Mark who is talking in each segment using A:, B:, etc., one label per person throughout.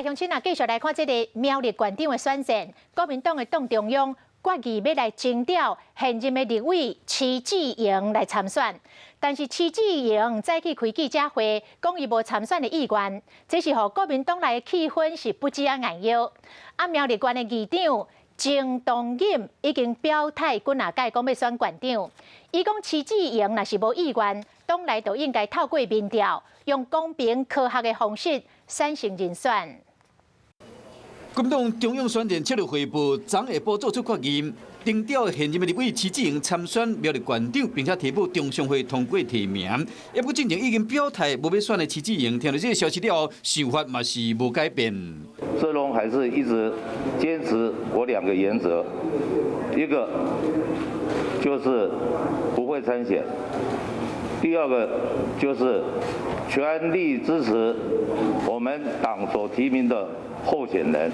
A: 鄉親啊，繼續來看這个苗栗縣長的選戰。國民黨的黨中央決議欲來徵調現任的立委徐志榮來參選，但是徐志榮早起開記者會，講伊無參選的意願，這是予國民黨內的氣氛是不止仔硬腰。啊，苗栗縣的議長鍾東錦已經表態，幾若擺講欲選縣長。伊講徐志榮若是無意願，黨內就應該透過民調，用公平科學的方式產生人選。
B: 國民黨中央選戰策略匯報，昨下晡做出決議，徵調現任的立委徐志榮參選苗栗縣長，並且提報中常會通過提名。不過進前已經表態無欲選的徐志榮，聽著這个消息了後，想法嘛是無改變。
C: 志榮還是一直堅持我兩個原則，一個就是不會參選，第二個就是全力支持我們黨所提名的候選人。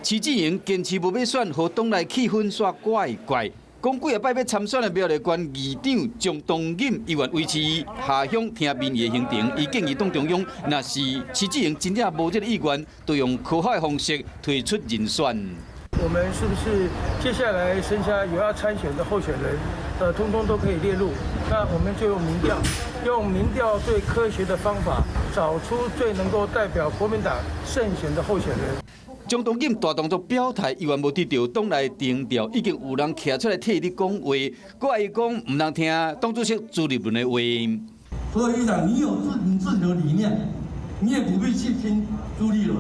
B: 徐志榮堅持無欲選，予黨內氣氛煞怪怪。講幾若擺欲參選的苗栗縣議長鍾東錦，依然維持下鄉聽民意的行程。伊建議黨中央，若是徐志榮真正無這个意願，就用科學的方式推出人選。
D: 我們是不是接下來剩下有要參選的候選人，通通都可以列入？那我們就用民調，用民調最科學的方法，找出最能夠代表國民黨勝選的候選人。
B: 鍾東錦大動作表態，依然無得著黨內定調，已經有人徛出來替伊講話，閣愛伊講毋通聽黨主席朱立倫的話。
E: 所以講，你有你自己的理念，你也不必去聽朱立倫，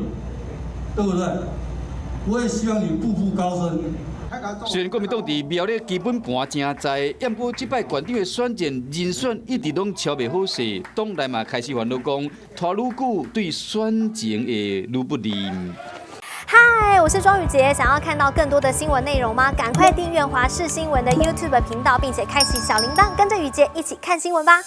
E: 對不對？我也希望你步步高升。
B: 雖然國民黨佇苗栗基本盤誠在，毋過這擺縣長的選戰人選一直攏敲袂好勢，黨內嘛開始煩惱講拖愈久對選情會愈不利。
F: 嗨，我是莊宇傑，想要看到更多的新聞內容嗎？趕快訂閱華視新聞的 YouTube 頻道，並且開啟小鈴鐺，跟着宇傑一起看新聞吧。